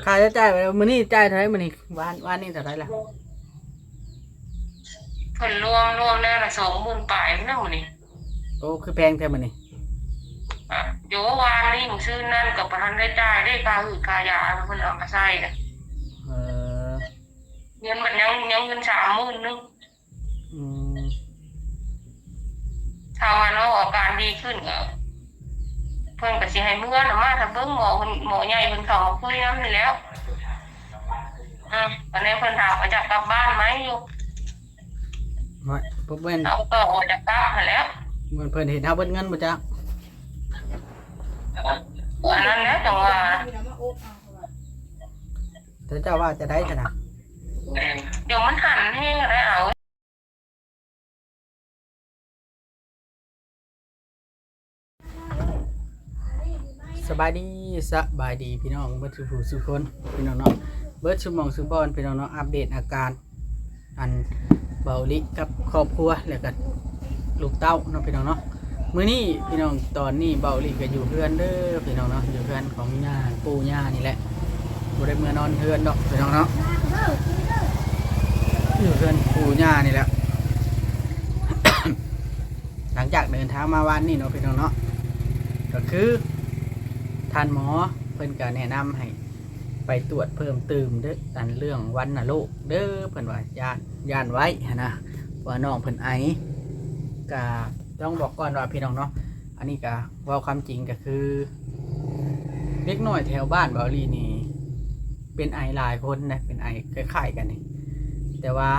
ຄ່າໃຊ້ຈ່າຍມື້ນີ້ຈ່າຍເທົ່າໃດມື້ນີ້? ວານ ວານນີ້ເທົ່າໃດລະ? ເພິ່ນລວມ ລວມແລ້ວລະສອງໝື່ນປາຍພຸ້ນນະມື້ນີ້. ໂອ້ ຄືແພງແທ້ມື້ນີ້. ອະ ໂຢ ວານນີ້ມື້ຊືນນັ້ນກໍບໍ່ທັນໄດ້ຈ່າຍເດ້ ຄ່າຫືດຄ່າຢາເພິ່ນເອົາມາໃສ່ນະ. ເອີ ເງິນມັນຍັງ ຍັງເງິນສາມໝື່ນໜຶ່ງ. ອືມ ຖ້າວ່ານ້ອງອາການດີຂຶ້ນກໍ ເພິ່ນກໍຊິໃຫ້ເມືອນຳ ມາຖ້າເບິ່ງໝໍເພິ່ນ ໝໍໃຫຍ່ເພິ່ນເຂົ້າມາຄຸຍນຳນີ້ແລ້ວ. ອືມ ອັນນີ້ເພິ່ນຖາມວ່າຈະກັບບ້ານໄໝຢູ່. ບໍ່ ບໍ່ແມ່ນ ເຮົາກໍວ່າຈະກັບຫັ້ນແຫຼະ. ເພິ່ນ ເພິ່ນເຫັນເຮົາເບິດເງິນບໍ່ຈັກ? ອັນນັ້ນແຫຼະ ຈັ່ງວ່າ ແຕ່ເຈົ້າວ່າຈະໄດ້ຊະນະ? ດຽວມັນຫັນແຮງແລ້ວ ເອົາ. ສະບາຍດີ ສະບາຍດີພີ່ນ້ອງເບິດສູ່ຜູ້ສູ່ຄົນພີ່ນ້ອງເນາະ ເບິດສູ່ໝ່ອງສູ່ບ່ອນພີ່ນ້ອງເນາະ. ອັບເດດອາການ ອັນ ເບົາລິກັບຄອບຄົວ ແລ້ວກໍລູກເຕົ້າເນາະພີ່ນ້ອງເນາະ. ມື້ນີ້ພີ່ນ້ອງ ຕອນນີ້ເບົາລິກໍຢູ່ເຮືອນເດີພີ່ນ້ອງເນາະ ຢູ່ເຮືອນຂອງຍ່າປູ່ຍ່ານີ້ແຫຼະ. ບໍ່ໄດ້ເມືອນອນເຮືອນດອກພີ່ນ້ອງເນາະ ຢູ່ເຮືອນປູ່ຍ່ານີ້ແຫຼະ. ຫຼັງຈາກເດີນທາງມາວານນີ້ເນາະພີ່ນ້ອງເນາະ ກໍຄືທ່ານໝໍເພິ່ນກໍແນະນຳໃຫ້ໄປກວດເພີ່ມຕື່ມເດີ ອັນເລື່ອງວັນນະໂລກເດີ ເພິ່ນວ່າຢ້ານ ຢ້ານໄວ້ຫັ້ນນະ ວ່ານ້ອງເພິ່ນໄອ. ກະຕ້ອງບອກກ່ອນວ່າພີ່ນ້ອງເນາະ ອັນນີ້ກະເວົ້າຄວາມຈິງ ກະຄືເດັກນ້ອຍແຖວບ້ານເບົາລີນີ້ ເປັນໄອຫຼາຍຄົນນະ ເປັນໄອຄ້າຍໆກັນນີ້ ແຕ່ວ່າ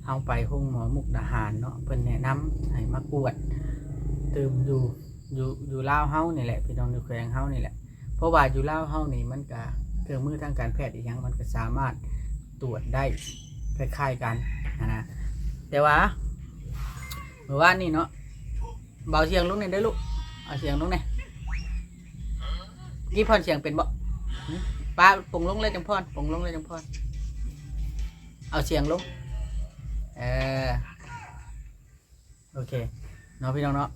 ເຮົາໄປໂຮງໝໍມຸກດາຫານເນາະ ເພິ່ນແນະນຳໃຫ້ມາກວດຕື່ມຢູ່ ຢູ່ ຢູ່ລາວເຮົານີ້ແຫຼະພີ່ນ້ອງ ຢູ່ແຂວງເຮົານີ້ແຫຼະ. ເພາະວ່າຢູ່ລາວເຮົານີ້ມັນກະ ເຄື່ອງມືທາງການແພດອີ່ຫຍັງ ມັນກະສາມາດຕວດໄດ້ຄ້າຍໆກັນຫັ້ນນະ. ແຕ່ວ່າມື້ວານນີ້ເນາະ ເບົາສຽງລົງແດ່ເດີລູກ ເອົາສຽງລົງແດ່. ກີ້ຜ່ອນສຽງເປັນບໍ່? ປະ ປົງລົງແລ້ວຈັ່ງຜ່ອນ ປົງລົງແລ້ວຈັ່ງຜ່ອນ ເອົາສຽງລົງ ເອີ ໂອເຄເນາະພີ່ນ້ອງເນາະ.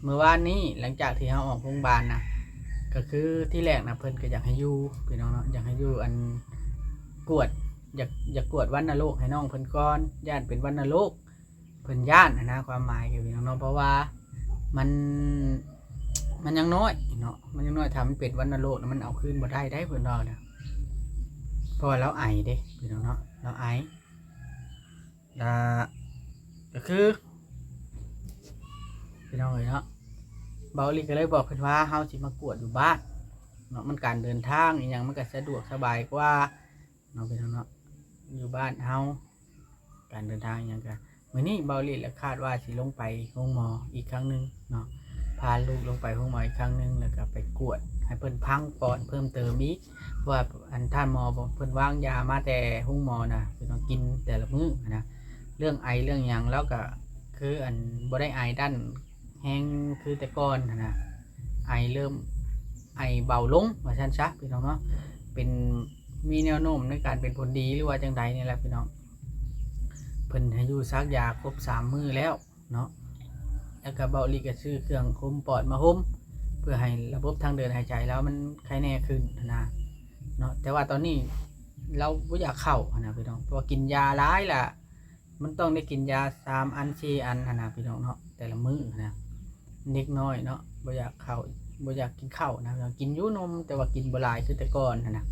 ມື້ວານນີ້ຫຼັງຈາກທີ່ເຮົາອອກໂຮງບານນະ ກໍຄືທີແລກນະ ເພິ່ນກໍຢາກໃຫ້ຢູ່ພີ່ນ້ອງເນາະ ຢາກໃຫ້ຢູ່ ອັນ ກວດ ຢາກ ຢາກກວດວັນນະໂລກໃຫ້ນ້ອງເພິ່ນກ່ອນ ຢ້ານເປັນວັນນະໂລກ ເພິ່ນຢ້ານຫັ້ນນະ ຄວາມໝາຍຄືພີ່ນ້ອງເນາະ ເພາະວ່າມັນ ມັນຍັງນ້ອຍເນາະ ມັນຍັງນ້ອຍ ຖ້າມັນເປັນວັນນະໂລກນະ ມັນເອົາຄືນບໍ່ໄດ້ເດ້ ເພິ່ນເວົ້ານະ ເພາະວ່າລາວໄອເດ້ພີ່ນ້ອງເນາະ ລາວໄອ. ລະ ກໍຄື ພີ່ນ້ອງເອີຍເນາະ ເບົາອີ່ຫຼີກໍເລີຍບອກເພິ່ນວ່າ ເຮົາຊິມາກວດຢູ່ບ້ານເນາະ ມັນການເດີນທາງອີ່ຫຍັງມັນກໍສະດວກສະບາຍກວ່າເນາະ ພີ່ນ້ອງເນາະ ຢູ່ບ້ານເຮົາ ການເດີນທາງອີ່ຫຍັງກະ ມື້ນີ້ເບົາອີ່ຫຼີລະຄາດວ່າຊິລົງໄປໂຮງໝໍອີກຄັ້ງໜຶ່ງເນາະ ພາລູກລົງໄປໂຮງໝໍອີກຄັ້ງໜຶ່ງ ແລ້ວກໍໄປກວດໃຫ້ເພິ່ນພັງປອດເພີ່ມເຕີມອີກ ເພາະວ່າ ອັນ ທ່ານໝໍເພິ່ນວາງຢາມາແຕ່ໂຮງໝໍນະ ເພິ່ນຕ້ອງກິນແຕ່ລະມື້ນະ. ເລື່ອງໄອເລື່ອງຫຍັງລາວກະຄື ອັນ ບໍ່ໄດ້ໄອດັ້ນແຮງຄືແຕ່ກ່ອນຫັ້ນນະ ໄອເລີ່ມ ໄອເບົາລົງວ່າຊັ້ນຊະ ພີ່ນ້ອງເນາະ ເປັນ ມີແນວໂນ້ມໃນການເປັນຜົນດີ ຫຼືວ່າຈັ່ງໃດນີ້ແຫຼະພີ່ນ້ອງ. ເພິ່ນໃຫ້ຢູ່ສັກຢາຄົບສາມມື້ແລ້ວ ເນາະ ແລ້ວກະເບົາອີ່ຫຼີກະຊື້ເຄື່ອງຫົ່ມປອດມາຫົ່ມ ເພື່ອໃຫ້ລະບົບທາງເດີນຫາຍໃຈລາວມັນໄຄແນ່ຂຶ້ນຫັ້ນນະເນາະ. ແຕ່ວ່າຕອນນີ້ລາວບໍ່ຢາກເຂົ້າຫັ້ນນະພີ່ນ້ອງ ເພາະວ່າກິນຢາຫຼາຍລະ ມັນຕ້ອງໄດ້ກິນຢາສາມອັນສີ່ອັນຫັ້ນນະພີ່ນ້ອງເນາະ ແຕ່ລະມື້ຫັ້ນນະ. ເດັກນ້ອຍເນາະ ບໍ່ຢາກເຂົ້າ ບໍ່ຢາກກິນເຂົ້ານະ ກິນຢູ່ນົມ ແຕ່ວ່າກິນບໍ່ຫຼາຍຄືແຕ່ກ່ອນຫັ້ນນະ.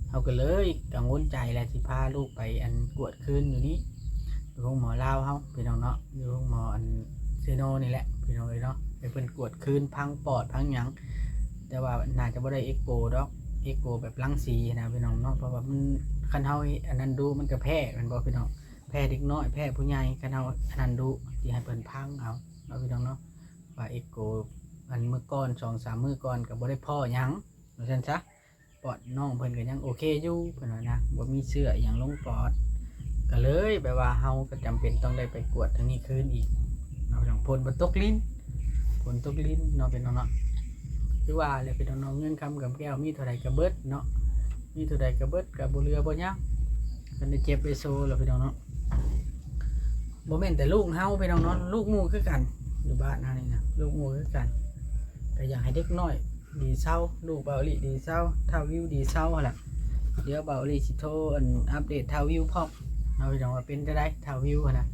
ເຮົາກໍເລີຍກັງວົນໃຈແຫຼະ ຊິພາລູກໄປ ອັນ ກວດຄືນຢູ່ນີ້ ຢູ່ໂຮງໝໍລາວເຮົາພີ່ນ້ອງເນາະ ຢູ່ໂຮງໝໍ ອັນ ເຊໂນນີ້ແຫຼະພີ່ນ້ອງເອີຍເນາະ ໃຫ້ເພິ່ນກວດຄືນພັງປອດພັງຫຍັງ. ແຕ່ວ່າໜ້າຈະບໍ່ໄດ້ເອັກໂກດອກ ເອັກໂກແບບລັງສີນະພີ່ນ້ອງເນາະ ເພາະວ່າມັນ ຄັນເຮົາອັນນັ້ນດູມັນກໍແພ້ແມ່ນບໍ່ພີ່ນ້ອງ ແພ້ເດັກນ້ອຍ ແພ້ຜູ້ໃຫຍ່ ຄັນເຮົາອັນນັ້ນດຸ ຊິໃຫ້ເພິ່ນພັງເອົາເນາະພີ່ນ້ອງເນາະ. ວ່າເອັກໂກ ອັນ ມື້ກ່ອນ ສອງສາມມື້ກ່ອນກໍບໍ່ໄດ້ພໍ້ຫຍັງວ່າຊັ້ນຊະ ປອດນ້ອງເພິ່ນກໍຍັງໂອເຄຢູ່ ເພິ່ນວ່ານະ ບໍ່ມີເຊື້ອອີ່ຫຍັງລົງປອດ ກໍເລີຍແບບວ່າເຮົາກໍຈຳເປັນຕ້ອງໄດ້ໄປກວດທາງນີ້ຄືນອີກເນາະ. ຝົນບໍ່ຕົກລິນ ຝົນຕົກລິນເນາະພີ່ນ້ອງເນາະ. ຄືວ່າແຫຼະພີ່ນ້ອງເນາະ ເງິນຄຳກຳແກ້ວມີເທົ່າໃດກໍເບິດເນາະ ມີເທົ່າໃດກໍເບິດ ກໍບໍ່ເຫຼືອບໍ່ຍັງ ຄັນໄດ້ເຈັບໄດ້ໂຊແລ້ວພີ່ນ້ອງເນາະ. ບໍ່ແມ່ນແຕ່ລູກເຮົາພີ່ນ້ອງເນາະ ລູກໝູ່ຄືກັນ ຢູ່ບ້ານເຮົານີ້ນະ ລູກໝູ່ຄືກັນ ກໍຢາກໃຫ້ເດັກນ້ອຍດີເຊົາ ລູກເບົາອີ່ຫຼີດີເຊົາ ທ້າວວິວດີເຊົາຫັ້ນແຫຼະ. ດຽວເບົາອີ່ຫຼີຊິໂທອັນອັບເດດທ້າວວິວພ້ອມເນາະ ພີ່ນ້ອງ ວ່າເປັນຈັ່ງໃດທ້າວວິວຫັ້ນນະ.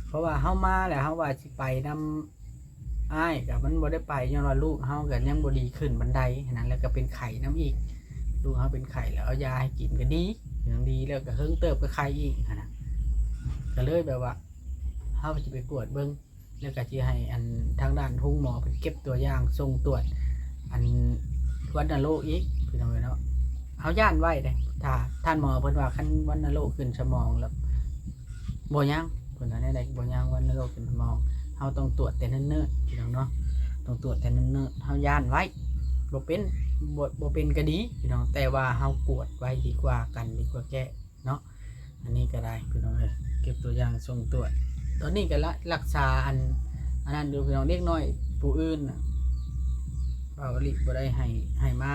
ເພາະວ່າເຮົາມາແລ້ວ ເຮົາວ່າຊິໄປນຳອ້າຍ ກໍມັນບໍ່ໄດ້ໄປ ຍ້ອນວ່າລູກເຮົາກໍຍັງບໍ່ດີຂຶ້ນປານໃດຫັ້ນນະ ແລ້ວກໍເປັນໄຂ້ນຳອີກ. ລູກເຮົາເປັນໄຂ້ ແລ້ວເອົາຢາໃຫ້ກິນກໍດີ ຍັງດີ ແລ້ວກໍເຮິງເຕີບກໍໄຂ້ອີກຫັ້ນນະ. ກໍເລີຍແບບວ່າ ເຮົາຊິໄປກວດເບິ່ງ ແລ້ວກໍຊິໃຫ້ອັນທາງດ້ານໂຮງໝໍເພິ່ນເກັບຕົວຢ່າງສົ່ງຕວດ ອັນວັນນະໂລກອີກ ພີ່ນ້ອງເອີຍເນາະ. ເຮົາຢ້ານໄວ້ເດ້ ຖ້າທ່ານໝໍເພິ່ນວ່າຄັນວັນນະໂລກຂຶ້ນສະໝອງແລ້ວບໍ່ຍັງ ເພິ່ນວ່າແນວໃດບໍ່ຍັງ ວັນນະໂລກຂຶ້ນສະໝອງ ເຮົາຕ້ອງຕວດແຕ່ເນີນໆ ພີ່ນ້ອງເນາະ. ຕ້ອງຕວດແຕ່ເນີນໆ ເຮົາຢ້ານໄວ້ ບໍ່ເປັນ ບໍ່ ບໍ່ເປັນກໍດີ ພີ່ນ້ອງ ແຕ່ວ່າເຮົາກວດໄວ້ດີກວ່າກັນ ດີກວ່າແກ້ເນາະ. ອັນນີ້ກໍໄດ້ ພີ່ນ້ອງເອີຍ ເກັບຕົວຢ່າງສົ່ງຕວດ ຕອນນີ້ກໍລະ ລັກສາອັນ ອັນນັ້ນຢູ່ ພີ່ນ້ອງ. ເດັກນ້ອຍຜູ້ອື່ນນະ ເບົາອີ່ຫຼີບໍ່ໄດ້ໃຫ້ ໃຫ້ມາ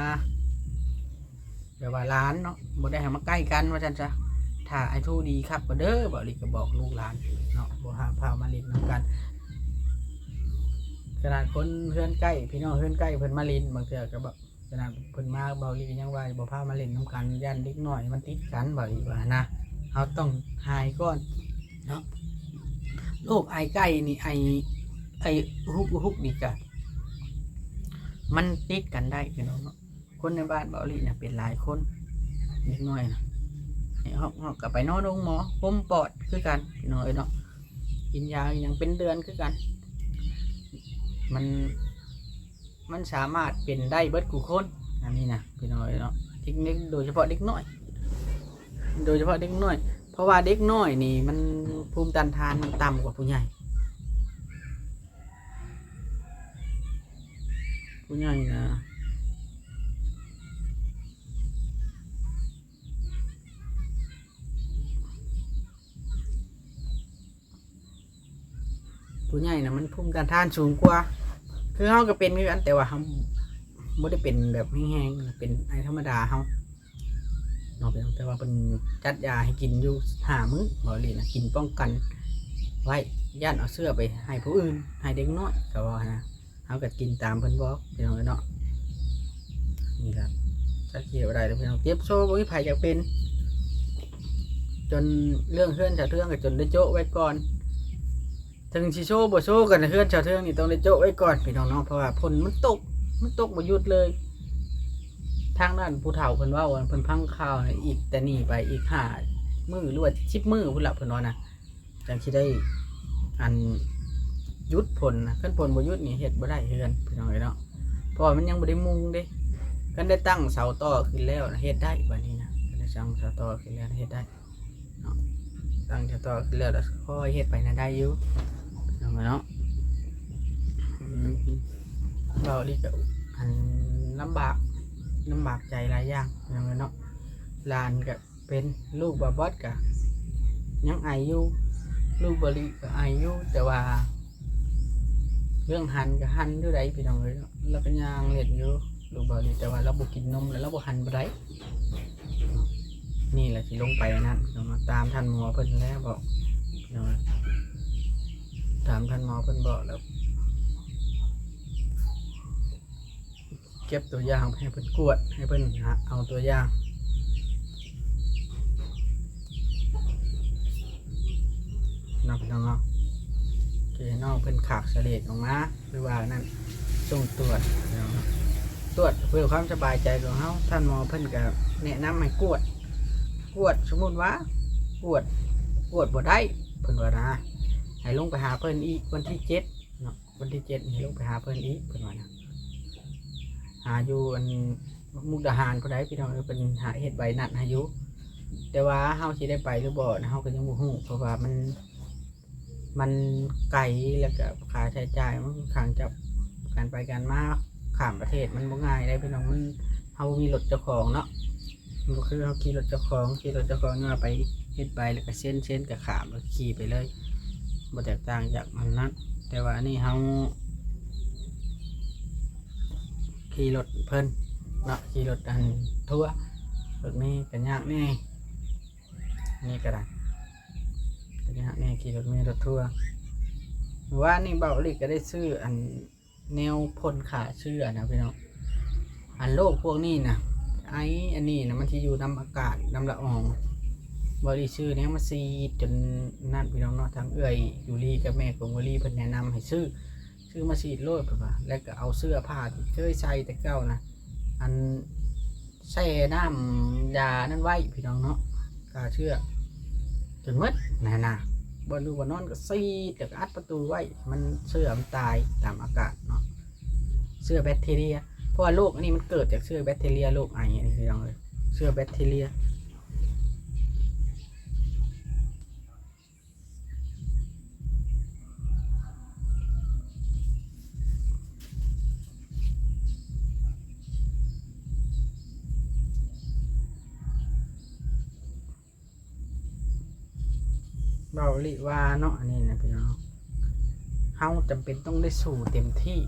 ແບບວ່າຫຼານເນາະ ບໍ່ໄດ້ໃຫ້ມາໃກ້ກັນວ່າຊັ້ນຊະ. ຖ້າອ້າຍທູດີຄັບກໍເດີ ເບົາອີ່ຫຼີກໍບອກລູກຫຼານເນາະ ບໍ່ໃຫ້ພາມາຫຼິ້ນນຳກັນ. ຂະໜາດຄົນເຮືອນໃກ້ ພີ່ນ້ອງເຮືອນໃກ້ເພິ່ນມາຫຼິ້ນ ບາງເທື່ອກໍແບບ ຂະໜາດເພິ່ນມາ ເບົາອີ່ຫຼີກໍຍັງວ່າບໍ່ພາມາຫຼິ້ນນຳກັນ ຢ້ານເດັກນ້ອຍມັນຕິດກັນ ເບົາອີ່ຫຼີວ່ານະ. ເຮົາຕ້ອງຫາຍກ່ອນເນາະ ໂລກໄອໄກ່ນີ້ ໄອ ໄອຮຸກໆ ນີ້ກະ ມັນຕິດກັນໄດ້ ພີ່ນ້ອງເນາະ. ຄົນໃນບ້ານເບົາອີ່ຫຼີນະເປັນຫຼາຍຄົນ ເດັກນ້ອຍນະ ຮອກໆ ກໍໄປນອນໂຮງໝໍ ພົມປອດຄືກັນ ພີ່ນ້ອງເອີຍເນາະ. ກິນຢາອີ່ຫຍັງເປັນເດືອນຄືກັນ ມັນ ມັນສາມາດເປັນໄດ້ເບິດຄູ່ຄົນ ອັນນີ້ນະ ພີ່ນ້ອງເອີຍເນາະ. ເດັກ ເດັກ ໂດຍສະເພາະເດັກນ້ອຍ ໂດຍສະເພາະເດັກນ້ອຍ ເພາະວ່າເດັກນ້ອຍນີ້ມັນພູມຕ້ານທານມັນຕ່ຳກວ່າຜູ້ໃຫຍ່ ຜູ້ໃຫຍ່ນະ ຜູ້ໃຫຍ່ນະມັນພູມຕ້ານທານສູງກວ່າ. ຄືເຮົາກໍເປັນຄືກັນ ແຕ່ວ່າເຮົາບໍ່ໄດ້ເປັນແບບແຮງໆ ເປັນໄອທຳມະດາເຮົາເນາະ ແຕ່ວ່າເພິ່ນຈັດຢາໃຫ້ກິນຢູ່ຫ້າມື້ ເບົາອີ່ຫຼີນະ ກິນປ້ອງກັນໄວ້ ຢ້ານເອົາເຊື້ອໄປໃຫ້ຜູ້ອື່ນ ໃຫ້ເດັກນ້ອຍ ກໍເວົ້າຫັ້ນນະ. ເຮົາກໍກິນຕາມເພິ່ນບອກ ພີ່ນ້ອງເອີຍເນາະ. ນີ້ລະ ຈັກຊິເຮັດແນວໃດເດີພີ່ນ້ອງ ເຈັບໂຊບໍ່ມີໃຜຢາກເປັນ ຈົນເລື່ອງເຮືອນຊາວເທືອງກໍຈົນໄດ້ໂຈະໄວ້ກ່ອນ. ເຖິງຊິໂຊບໍ່ໂຊກໍເຮືອນຊາວເທືອງນີ້ຕ້ອງໄດ້ໂຈະໄວ້ກ່ອນ ພີ່ນ້ອງເນາະ ເພາະວ່າຝົນມັນຕົກ ມັນຕົກບໍ່ຢຸດເລີຍ. ທາງດ້ານຜູ້ເຖົ້າເພິ່ນເວົ້າ ເພິ່ນຟັງຂ່າວ ອີກແຕ່ນີ້ໄປອີກຫ້າມື້ ຫຼືວ່າສິບມື້ພຸ້ນລະ ເພິ່ນວ່ານະ ຈັ່ງຊິໄດ້ອັນຢຸດຝົນນະ. ຄັນຝົນບໍ່ຢຸດນີ້ເຮັດບໍ່ໄດ້ເຮືອນ ພີ່ນ້ອງເອີຍເນາະ ເພາະວ່າມັນຍັງບໍ່ໄດ້ມຸງເດ້. ຄັນໄດ້ຕັ້ງເສົາຕໍ່ຂຶ້ນແລ້ວນະ ເຮັດໄດ້ບາດນີ້ນະ ຄັນໄດ້ຕັ້ງເສົາຕໍ່ຂຶ້ນແລ້ວນະ ເຮັດໄດ້ເນາະ. ຕັ້ງເສົາຕໍ່ຂຶ້ນແລ້ວລະຄ່ອຍເຮັດໄປນະ ໄດ້ຢູ່ ພີ່ນ້ອງເອີຍເນາະ. ອືມ ເວົ້າອີ່ຫຼີກໍອັນລຳບາກ ລຳບາກໃຈຫຼາຍຢ່າງ ພີ່ນ້ອງເອີຍເນາະ. ຫຼານກໍ ເປັນ ລູກບ່າວບອດກະຍັງໄອຢູ່ ລູກບ່າວລີກະໄອຢູ່ ແຕ່ວ່າເລື່ອງຫັນກະຫັນຢູ່ໃດ໋ ພີ່ນ້ອງເອີຍເນາະ. ລາວກະຍ່າງຫຼິ້ນຢູ່ ລູກບ່າວລີ ແຕ່ວ່າລາວບໍ່ກິນນົມ ແລ້ວລາວບໍ່ຫັນປານໃດເນາະ. ນີ້ແຫຼະຊິລົງໄປອັນນັ້ນ ຕ້ອງມາຕາມທ່ານໝໍເພິ່ນແລ້ວບອກ ພີ່ນ້ອງເອີຍ ຕາມທ່ານໝໍເພິ່ນບອກແລ້ວ ເກັບຕົວຢ່າງໃຫ້ເພິ່ນກວດ ໃຫ້ເພິ່ນເອົາຕົວຢ່າງເນາະ ພີ່ນ້ອງເນາະ. ຄືນ້ອງເພິ່ນຂາກສະເລດອອກມາ ຫຼືວ່ານັ້ນ ສົ່ງຕວດເນາະ ຕວດເພື່ອຄວາມສະບາຍໃຈຂອງເຮົາ. ທ່ານໝໍເພິ່ນກະແນະນຳໃຫ້ກວດ ກວດ ສົມມຸດວ່າກວດ ກວດບໍ່ໄດ້ ເພິ່ນວ່ານະ ໃຫ້ລົງໄປຫາເພິ່ນອີກວັນທີເຈັດເນາະ. ວັນທີເຈັດນີ້ລົງໄປຫາເພິ່ນອີກ ເພິ່ນວ່ານະ ຫາຢູ່ອັນມຸກດາຫານພຸ້ນໃດ໋ ພີ່ນ້ອງເອີຍ. ເພິ່ນຫາເຮັດໃບນັດໃຫ້ຢູ່ ແຕ່ວ່າເຮົາຊິໄດ້ໄປຫຼືບໍ່ນະ ເຮົາກໍຍັງບໍ່ຮູ້ ເພາະວ່າມັນ ມັນໄກ ແລ້ວກໍຄ່າໃຊ້ຈ່າຍມັນຂ້ອນຂ້າງຈະ ການໄປການມາຂ້າມປະເທດມັນບໍ່ງ່າຍໃດ໋ ພີ່ນ້ອງ. ມັນ ເຮົາບໍ່ມີລົດເຈົ້າຂອງເນາະ ບໍ່ຄືເຮົາຂີ່ລົດເຈົ້າຂອງ ຂີ່ລົດເຈົ້າຂອງນີ້ວ່າໄປເຮັດໃບ ແລ້ວກໍເຊັນ ເຊັນກໍຂ້າມ ແລ້ວຂີ່ໄປເລີຍ ບໍ່ແຕກຕ່າງຈາກອັນນັ້ນ. ແຕ່ວ່າອັນນີ້ເຮົາຂີ່ລົດເພິ່ນເນາະ ຂີ່ລົດອັນທົວ ລົດເມກໍຍາກແດ່ ນີ້ກໍໄດ້ ກໍຍາກແດ່ ຂີ່ລົດເມລົດທົວ. ມື້ວານນີ້ເບົາອີ່ຫຼີກກໍໄດ້ຊື້ອັນ ແນວພົ່ນຂ້າເຊື້ອນະພີ່ນ້ອງ. ອັນໂລກພວກນີ້ນະ ໄອອັນນີ້ນະ ມັນຊິຢູ່ນຳອາກາດ ນຳລະອອງ. ບໍ່ໄດ້ຊື້ແນວມາສີດຈົນນັ້ນ ພີ່ນ້ອງເນາະ. ທາງເອື້ອຍຢູ່ລີກັບແມ່ກົງວະລີ ເພິ່ນແນະນຳໃຫ້ຊື້ ຊື້ມາສີດໂລດ ເພິ່ນວ່າ. ແລ້ວກໍເອົາເສື້ອຜ້າທີ່ເຄີຍໃສ່ແຕ່ເກົ່ານະ ອັນ ແຊ່ນ້ຳຢານັ້ນໄວ້ ພີ່ນ້ອງເນາະ ຂ້າເຊື້ອຈົນໝົດຫັ້ນນະ. ບ່ອນຢູ່ບ່ອນນອນກໍສີດ ແລ້ວກໍອັດປະຕູໄວ້ ມັນ ເຊື້ອມັນຕາຍຕາມອາກາດເນາະ ເຊື້ອແບັກທີເຣຍ. ເພາະວ່າໂລກອັນນີ້ມັນເກີດຈາກເຊື້ອແບັກທີເຣຍ ໂລກໄອອັນນີ້ ພີ່ນ້ອງເອີຍ ເຊື້ອແບັກທີເຣຍ. ເວົ້າອີ່ຫຼີວ່າເນາະ ອັນນີ້ນະ ພີ່ນ້ອງ ເຮົາຈຳເປັນຕ້ອງໄດ້ສູ້ເຕັມທີ່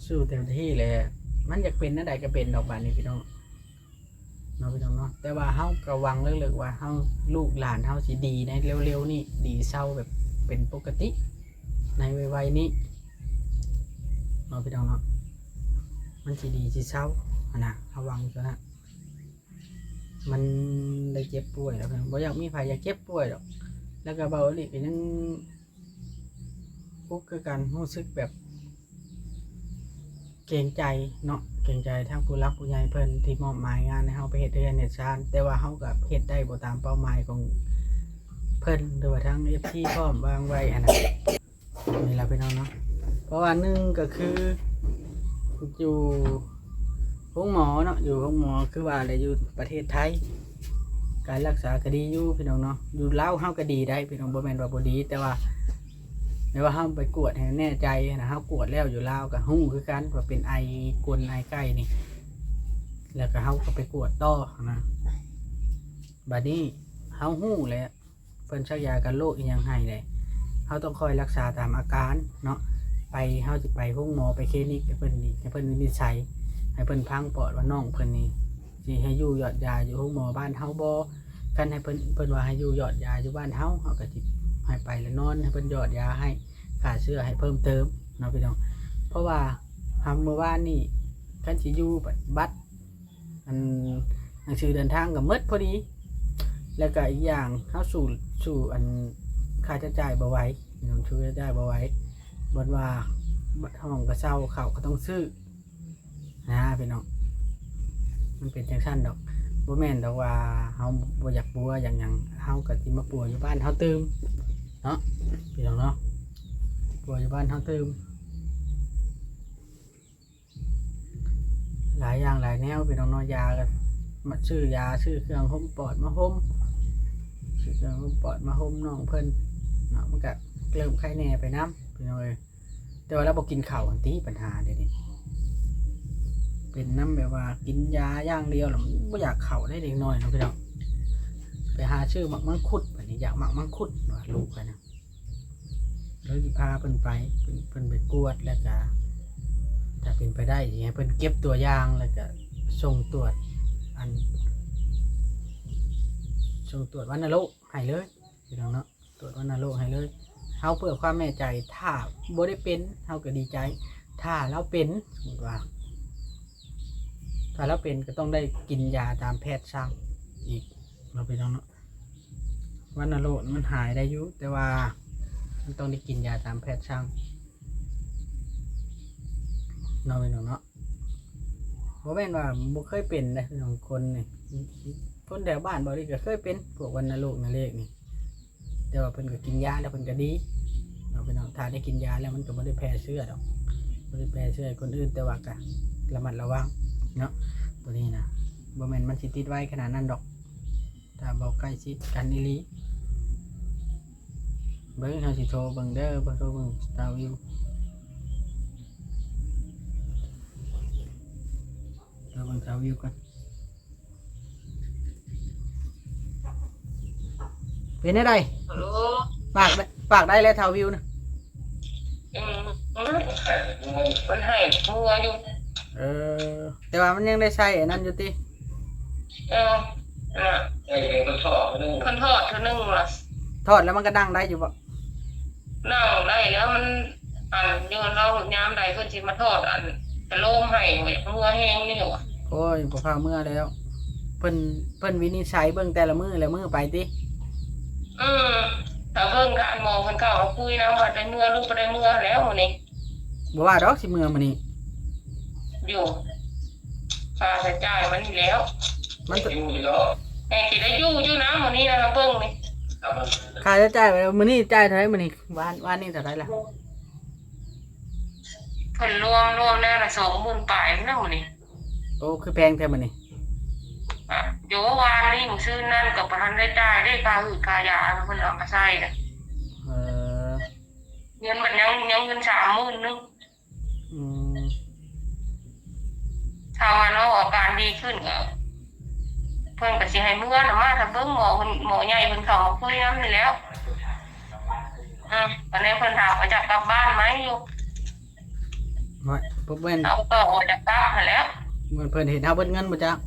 ສູ້ເຕັມທີ່ແຫຼະ. ມັນຢາກເປັນແນວໃດກໍເປັນດອກ ບາດນີ້ ພີ່ນ້ອງ ເນາະ ພີ່ນ້ອງເນາະ. ແຕ່ວ່າເຮົາກໍຫວັງເລິກໆວ່າເຮົາ ລູກຫຼານເຮົາຊິດີໃນເລັວໆນີ້ ດີເຊົາແບບເປັນປົກກະຕິໃນໄວໆນີ້ເນາະ ພີ່ນ້ອງເນາະ. ມັນຊິດີຊິເຊົາຫັ້ນນະ ເຮົາຫວັງເທົ່ານັ້ນ. ມັນໄດ້ເຈັບປ່ວຍແລ້ວ ບໍ່ຢາກມີໃຜຢາກເຈັບປ່ວຍດອກ. ແລ້ວກໍເວົ້າອີ່ຫຼີກໍຍັງ ອຸກຄືກັນ ຮູ້ສຶກແບບເກງໃຈເນາະ ເກງໃຈທາງຜູ້ຫຼັກຜູ້ໃຫຍ່ເພິ່ນທີ່ມອບໝາຍງານໃຫ້ເຮົາໄປເຮັດເຮືອນເຮັດຊານ, ແຕ່ວ່າເຮົາກໍເຮັດໄດ້ບໍ່ຕາມເປົ້າໝາຍຂອງເພິ່ນ ຫຼືວ່າທາງເອັຟຊີພ້ອມວາງໄວ້ຫັ້ນນະ. ນີ້ລະພີ່ນ້ອງເນາະ ເພາະວ່າໜຶ່ງກໍຄືຢູ່ ໂຮງໝໍເນາະ ຢູ່ໂຮງໝໍ ຄືວ່າແຫຼະ ຢູ່ປະເທດໄທ ການລັກສາກໍດີຢູ່ພີ່ນ້ອງເນາະ. ຢູ່ລາວເຮົາກໍດີໄດ໋ພີ່ນ້ອງ ບໍ່ແມ່ນວ່າບໍ່ດີ ແຕ່ວ່າ ແຕ່ວ່າເຮົາໄປກວດໃຫ້ແນ່ໃຈນະ. ເຮົາກວດແລ້ວຢູ່ລາວກໍຮູ້ຄືກັນວ່າເປັນໄອກົນໄອໄກ່ນີ້ ແລ້ວກໍເຮົາກໍໄປກວດຕໍ່ນະ. ບາດນີ້ເຮົາຮູ້ແລ້ວ ເພິ່ນສັກຢາກັນໂລກອີ່ຫຍັງໃຫ້ແຫຼະ ເຮົາຕ້ອງຄອຍລັກສາຕາມອາການເນາະ. ໄປ ເຮົາຊິໄປໂຮງໝໍ ໄປຄລີນິກໃຫ້ເພິ່ນນີ້ ໃຫ້ເພິ່ນວິນິດໄສ ໃຫ້ເພິ່ນຟັງປອດວ່ານ້ອງເພິ່ນນີ້ຊິໃຫ້ຢູ່ຢອດຢາຢູ່ໂຮງໝໍບ້ານເຮົາບໍ່. ຄັນໃຫ້ເພິ່ນ ເພິ່ນວ່າໃຫ້ຢູ່ຢອດຢາຢູ່ບ້ານເຮົາ ເຮົາກໍຊິໃຫ້ໄປລະນອນ ໃຫ້ເພິ່ນຢອດຢາໃຫ້ ຂ້າເຊື້ອໃຫ້ເພີ່ມເຕີມເນາະພີ່ນ້ອງ. ເພາະວ່າຫາກມື້ວານນີ້ ຄັນຊິຢູ່ບັດ ບັດ ອັນ ໜັງສືເດີນທາງກໍໝົດພໍດີ ແລ້ວກໍອີກຢ່າງເຮົາສູ້ ສູ້ອັນຄ່າໃຊ້ຈ່າຍບໍ່ໄຫວ ພີ່ນ້ອງ ສູ້ຄ່າໃຊ້ຈ່າຍບໍ່ໄຫວ. ບ່ອນວ່າຫ້ອງກໍເຊົ່າ ເຂົ້າກໍຕ້ອງຊື້ນະພີ່ນ້ອງ ມັນເປັນຈັ່ງຊັ້ນດອກ. ບໍ່ແມ່ນດອກວ່າເຮົາບໍ່ຢາກປົວຢາກຫຍັງ ເຮົາກໍຊິມາປົວຢູ່ບ້ານເຮົາຕື່ມເນາະ ພີ່ນ້ອງເນາະ ປົວຢູ່ບ້ານເຮົາຕື່ມ. ຫຼາຍຢ່າງຫຼາຍແນວພີ່ນ້ອງເນາະ ຢາກໍມາຊື້ຢາ ຊື້ເຄື່ອງຫົ່ມປອດມາຫົ່ມ ຊື້ເຄື່ອງຫົ່ມປອດມາຫົ່ມນ້ອງເພິ່ນເນາະ ມັນກໍເລີ່ມໄຄແນ່ໄປນຳພີ່ນ້ອງເອີຍ. ແຕ່ວ່າລາວບໍ່ກິນເຂົ້າຫັ້ນຕິ ບັນຫາດຽວນີ້ ເປັນນຳແບບວ່າກິນຢາຢ່າງດຽວ ແລ້ວມັນບໍ່ຢາກເຂົ້າໄດ໋ເດັກນ້ອຍເນາະພີ່ນ້ອງ. ໄປຫາຊື້ໝາກມັງຄຸດ ບັດນີ້ຢາກໝາກມັງຄຸດວ່າລູກຂ້ອຍນະ ເລີຍຊິພາເພິ່ນໄປ ເພິ່ນ ເພິ່ນໄປກວດ ແລ້ວກະຖ້າເປັນໄປໄດ້ຊິໃຫ້ເພິ່ນເກັບຕົວຢ່າງ ແລ້ວກະສົ່ງຕວດ ອັນ ສົ່ງຕວດວັນນະໂລກໃຫ້ເລີຍພີ່ນ້ອງເນາະ ຕວດວັນນະໂລກໃຫ້ເລີຍ. ເຮົາເພື່ອຄວາມແນ່ໃຈ ຖ້າບໍ່ໄດ້ເປັນເຮົາກໍດີໃຈ ຖ້າລາວເປັນ ສົມມຸດວ່າ ຖ້າລາວເປັນກໍຕ້ອງໄດ້ກິນຢາຕາມແພດສັ່ງອີກເນາະ ພີ່ນ້ອງເນາະ. ວັນນະໂລກມັນຫາຍໄດ້ຢູ່ ແຕ່ວ່າມັນຕ້ອງໄດ້ກິນຢາຕາມແພດສັ່ງເນາະ ພີ່ນ້ອງເນາະ. ບໍ່ແມ່ນວ່າບໍ່ເຄີຍເປັນເດ້ ບາງຄົນນີ້ ຄົນແຖວບ້ານເຮົານີ້ກໍເຄີຍເປັນ ພວກວັນນະໂລກນະເລກນີ້ ແຕ່ວ່າເພິ່ນກໍກິນຢາແລ້ວເພິ່ນກໍດີເນາະ ພີ່ນ້ອງ. ຖ້າໄດ້ກິນຢາແລ້ວມັນກໍບໍ່ໄດ້ແຜ່ເຊື້ອດອກ ບໍ່ໄດ້ແຜ່ເຊື້ອໃຫ້ຄົນອື່ນ ແຕ່ວ່າກໍລະມັດລະວັງເນາະ ໂຕນີ້ນະ. ບໍ່ແມ່ນມັນຊິຕິດໄວຂະໜາດນັ້ນດອກ ຖ້າບໍ່ໃກ້ຊິດກັນອີ່ຫຼີ. ເບິ່ງ ເຮົາຊິໂທເບິ່ງເດີ ໂທເບິ່ງສາວວິວ ໂທເບິ່ງສາວວິວກ່ອນ. ເປັນແນວໃດ? ຮັລໂຫຼ ປາກ ປາກໄດ້ແລ້ວ ທ້າວວິວນະ. ອືມ ເພິ່ນໃຫ້ງົວຢູ່. ເອີ ແຕ່ວ່າມັນຍັງໄດ້ໃຊ້ອັນນັ້ນຢູ່ຕິ? ເອີ ນະ ເພິ່ນຖອດເທື່ອໜຶ່ງ ເພິ່ນຖອດເທື່ອໜຶ່ງລະ. ຖອດແລ້ວມັນກໍນັ່ງໄດ້ຢູ່ບໍ່? ນັ່ງໄດ້ແລ້ວ ມັນ ອັນ ຢູ່ເນາະ ຍາມໃດເພິ່ນຊິມາຖອດ ອັນ ອະໂລມໃຫ້ ງົວແຮງນີ້ຫວາ. ໂອ້ຍ ບໍ່ພາເມືອແລ້ວ ເພິ່ນ ເພິ່ນວິນິດໄສເບິ່ງແຕ່ລະມື້ລະມື້ໄປຕິ. ອືມ ຖ້າເບິ່ງກະອັນໝໍເພິ່ນເຂົ້າມາຄຸຍນຳ ວ່າໄດ້ເມືອຫຼືບໍ່ໄດ້ເມືອແລ້ວມື້ນີ້. ບໍ່ວ່າດອກ ຊິເມືອມື້ນີ້. ຢູ່ ຄ່າໃຊ້ຈ່າຍມັນນີ້ແລ້ວ ມັນ ແຮງຊິໄດ້ຢູ່ຢູ່ນະມື້ນີ້ນະ ເບິ່ງນີ້ ຄ່າໃຊ້ຈ່າຍມື້ນີ້ຈ່າຍເທົ່າໃດ? ມື້ນີ້ ວານ ວານນີ້ເທົ່າໃດລະ? ເພິ່ນລວມ ລວມແລ້ວນະ ສອງໝື່ນປາຍພຸ້ນນະມື້ນີ້. ໂອ້ ຄືແພງແທ້ມື້ນີ້. ອະ ໂຢ ວານນີ້ມື້ຊືນນັ້ນກໍບໍ່ທັນໄດ້ຈ່າຍເດ້ ຄ່າຫືດຄ່າຢາເພິ່ນເອົາມາໃສ່ນະ. ເອີ ເງິນມັນຍັງ ຍັງເງິນສາມໝື່ນໜຶ່ງ. ອືມ ຖ້າວ່ານ້ອງອາການດີຂຶ້ນກໍ ເພິ່ນກໍຊິໃຫ້ເມືອນຳ ມາຖ້າເບິ່ງໝໍເພິ່ນ ໝໍໃຫຍ່ເພິ່ນເຂົ້າມາຄຸຍນຳນີ້ແລ້ວ. ອືມ ອັນນີ້ເພິ່ນຖາມວ່າຈະກັບບ້ານໄໝຢູ່. ບໍ່ ບໍ່ແມ່ນ ເຮົາກໍອອກຈາກກາບຫັ້ນແຫຼະ ເໝືອນເພິ່ນເຫັນເຮົາເບິດເງິນບໍ່ຈັກ.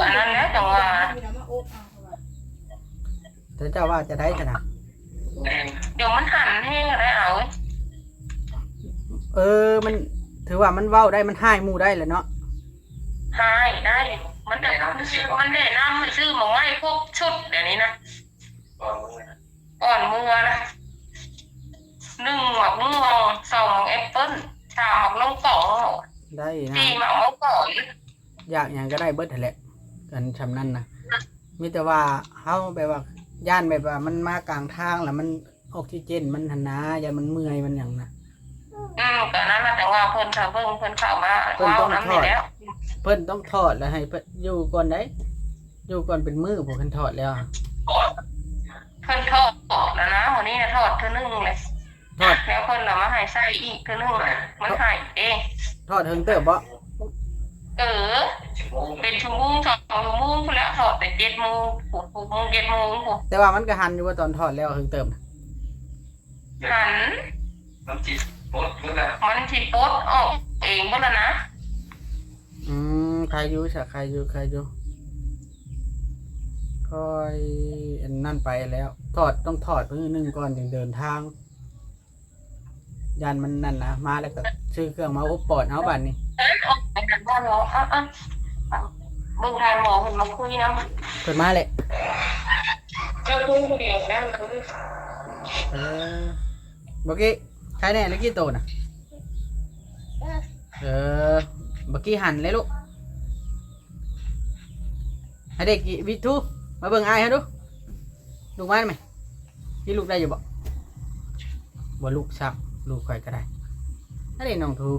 ອັນນັ້ນແຫຼະຈັ່ງວ່າ ແຕ່ເຈົ້າວ່າຈະໄດ້ຊະນະ. ດຽວມັນຫັນແຮງໄດ້ເອົາ ເອີ ມັນຖືວ່າມັນເວົ້າໄດ້ ມັນຮ້າຍໝູ່ໄດ້ແຫຼະເນາະ. ຮ້າຍໄດ້ ມັນແຕ່ມັນແນະນຳໃຫ້ຊື້ໝາກໄມ້ຄົບຊຸດດຽວນີ້ນະ. ກ່ອນເມືອນະ ໜຶ່ງໝາກມ່ວງ ສອງໝາກແອັບເປິ້ນ ສາມໝາກລົງກອງ ໄດ້ນະ ສີ່ໝາກມົງກອງ. ຢາກຫຍັງກໍໄດ້ເບິດຫັ້ນແຫຼະ ອັນຊ່ຳນັ້ນນະ. ມີແຕ່ວ່າເຮົາແບບວ່າຢ້ານແບບວ່າມັນມາກາງທາງແລ້ວມັນ ອອກຊີເຈນມັນຫັ້ນນາ ຢ້ານມັນເມື່ອຍມັນຫຍັງນະ. ອືມ ກໍນັ້ນລະ ຈັ່ງວ່າເພິ່ນ ຖ້າເບິ່ງເພິ່ນເຂົ້າມາ ເພິ່ນຕ້ອງຖອດ ເວົ້ານຳນີ້ແລ້ວ ເພິ່ນຕ້ອງຖອດແລ້ວໃຫ້ເພິ່ນຢູ່ກ່ອນໄດ໋ ຢູ່ກ່ອນເປັນມື້ພຸ້ນ ຄັນຖອດແລ້ວ. ເພິ່ນຖອດແລ້ວນະ ມື້ນີ້ນະຖອດເທື່ອໜຶ່ງແຫຼະ ຖອດແລ້ວເພິ່ນລະມາໃຫ້ໃສ່ອີກເທື່ອໜຶ່ງ ມັນໃຫ້ເອງ. ຖອດເຖິງເຕີບບໍ່? ເອີ ເປັນຊົ່ວໂມງ ສອງຊົ່ວໂມງພຸ້ນແຫຼະ ຖອດແຕ່ເຈັດໂມງ ຫົກໂມງ ເຈັດໂມງພຸ້ນ. ແຕ່ວ່າມັນກໍຫັນຢູ່ວ່າຕອນຖອດແລ້ວເຖິງເຕີບນະ. ຫັ້ນ ມັນຊິປົດເບິດລະ ມັນຊິປົດອອກເອງເບິດລະນະ. ອືມ ໃຄຢູ່ຊະ ໃຄຢູ່ ໃຄຢູ່. ຄ່ອຍອັນນັ້ນໄປແລ້ວ ຖອດ ຕ້ອງຖອດມື້ໜຶ່ງກ່ອນຈຶ່ງເດີນທາງ. ຢ້ານມັນນັ້ນນະ ມາແລ້ວກໍຊື້ເຄື່ອງມາອົບປອນເອົາບາດນີ້. ເບິ່ງທ່ານໝໍເພິ່ນມາຄຸຍນຳ ເພິ່ນມາແລ້ວ. ເຈົ້າຄຸຍຜູ້ດຽວນະ. ເອີ ເມື່ອກີ້ ໃຄແນ່ ເມື່ອກີ້ໂຕນະ. ເອີ ເມື່ອກີ້ຫັນເລີຍລູກ. ໃຫ້ເດັກວິດທູ ມາເບິ່ງອ້າຍເຮົາດູ. ລູກມາໄດ້ໄໝ? ກິນລູກໄດ້ຢູ່ບໍ່? ບໍ່ລຸກຊ້ຳ ລູກຂ້ອຍກໍໄດ້. ອັນນີ້ນ້ອງທູ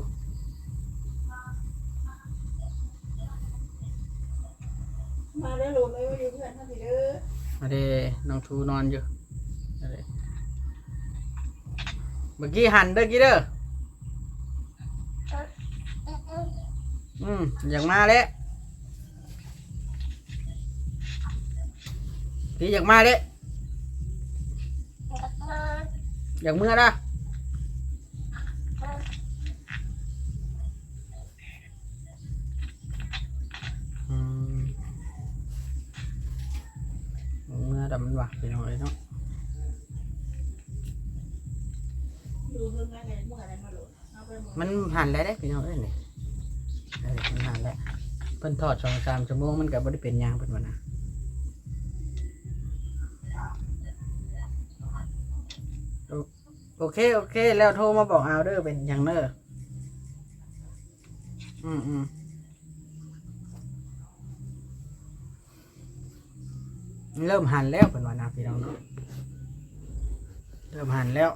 ມາເດີລູກເອີຍ ຢູ່ເຮືອນເຮົາພີ້ເດີ. ອັນນີ້ນ້ອງທູນອນຢູ່. ອັນນີ້ ເມື່ອກີ້ຫັນເດີກີ້ເດີ. ອືມ ຢາກມາແລ້ວ ກີ້ຢາກມາແລ້ວ ຢາກເມືອລະ. ອືມ ເມືອດຳມັນວ່າ ພີ່ນ້ອງເອີຍເນາະ. ຢູ່ເຮືອນໃນເມື່ອໃດມາໂລດ ມັນຫັນແລ້ວເດ້ພີ່ນ້ອງເອີຍນີ້. ເອີ ມັນຫັນແລ້ວ ເພິ່ນຖອດສອງສາມຊົ່ວໂມງ ມັນກໍບໍ່ໄດ້ເປັນຫຍັງ ເພິ່ນວ່ານະ. ໂອ ໂອເຄ ໂອເຄ ແລ້ວໂທມາບອກອາວເດີ ເປັນຫຍັງເດີ. ອືມໆ. ເລີ່ມຫັນແລ້ວ ເພິ່ນວ່ານະ ພີ່ນ້ອງເນາະ ເລີ່ມຫັນແລ້ວ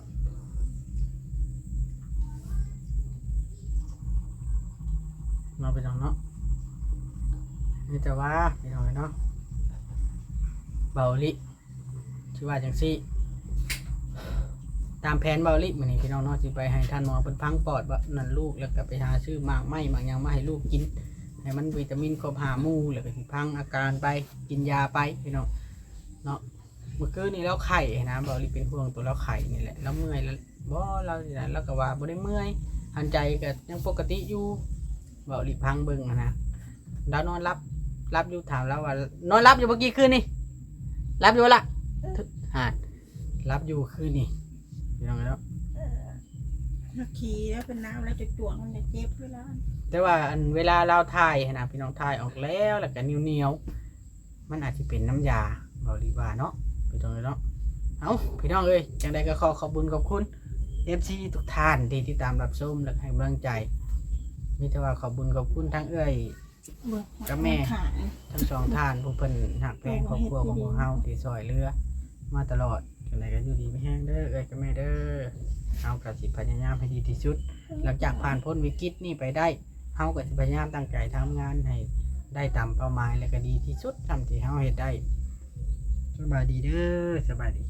ເນາະ ພີ່ນ້ອງເນາະ. ມີແຕ່ວ່າ ພີ່ນ້ອງເນາະ ເບົາອີ່ຫຼີ ຊິວ່າຈັ່ງຊີ້ ຕາມແຜນເບົາອີ່ຫຼີ ມື້ນີ້ ພີ່ນ້ອງເນາະ ຊິໄປໃຫ້ທ່ານໝໍເພິ່ນພັງປອດ ວ່ານັ້ນລູກ ແລ້ວກໍໄປຫາຊື້ໝາກໄມ້ໝາກຫຍັງມາໃຫ້ລູກກິນ ໃຫ້ມັນວິຕາມິນຄົບຫ້າໝູ່ ແລ້ວກໍຊິພັງອາການໄປ ກິນຢາໄປ ພີ່ນ້ອງເນາະ. ເມື່ອຄືນນີ້ລາວໄຂ້ນະ ເບົາອີ່ຫຼີເປັນຫ່ວງໂຕລາວໄຂ້ນີ້ແຫຼະ ລາວເມື່ອຍ ລາວ ບໍ່ ລາວນີ້ນະ ລາວກໍວ່າບໍ່ໄດ້ເມື່ອຍ ຫັນໃຈກໍຍັງປົກກະຕິຢູ່ ເວົ້າອີ່ຫຼີພັງເບິ່ງຫັ້ນນະ. ລາວນອນຫຼັບ ຫຼັບຢູ່ ຖາມລາວວ່າ ນອນຫຼັບຢູ່ບໍ່ກີ້ຄືນນີ້ ຫຼັບຢູ່ບໍ່ລະ? ຫາ ຫຼັບຢູ່ຄືນນີ້ ພີ່ນ້ອງເອີຍເນາະ. ขี่แล้วเป็นน้ำแล้วจะจวกมันจะเจ็บเวลา แต่ว่าอันเวลาลาวถ่ายหั้นนะพี่น้อง ถ่ายออกแล้วแล้วก็เหนียวๆ มันอาจสิเป็นน้ำยา เว้าดีว่าเนาะ พี่น้องเอ้ยเนาะ เอ้า พี่น้องเอ้ย จั่งใดก็ขอขอบบุญขอบคุณ เอฟซี ทุกท่านที่ติดตามรับชมและให้กำลังใจ มีแต่ว่าขอบบุญขอบคุณทั้งเอื้อย กับแม่ ขาด ทั้งสองท่านผู้เพิ่นฮักแพงครอบครัวของพวกเฮาที่ช่วยเหลือมาตลอด จั่งใดก็อยู่ดีมีแฮงเด้อเอื้อยกับแม่เด้อ เฮาก็สิพยายามให้ดีที่สุด หลังจากผ่านพ้นวิกฤตนี้ไปได้ เฮาก็สิพยายามตั้งใจทำงานให้ได้ตามเป้าหมาย และก็ดีที่สุดตามที่เฮาเฮ็ดได้ สบายดีเด้อ สบายดี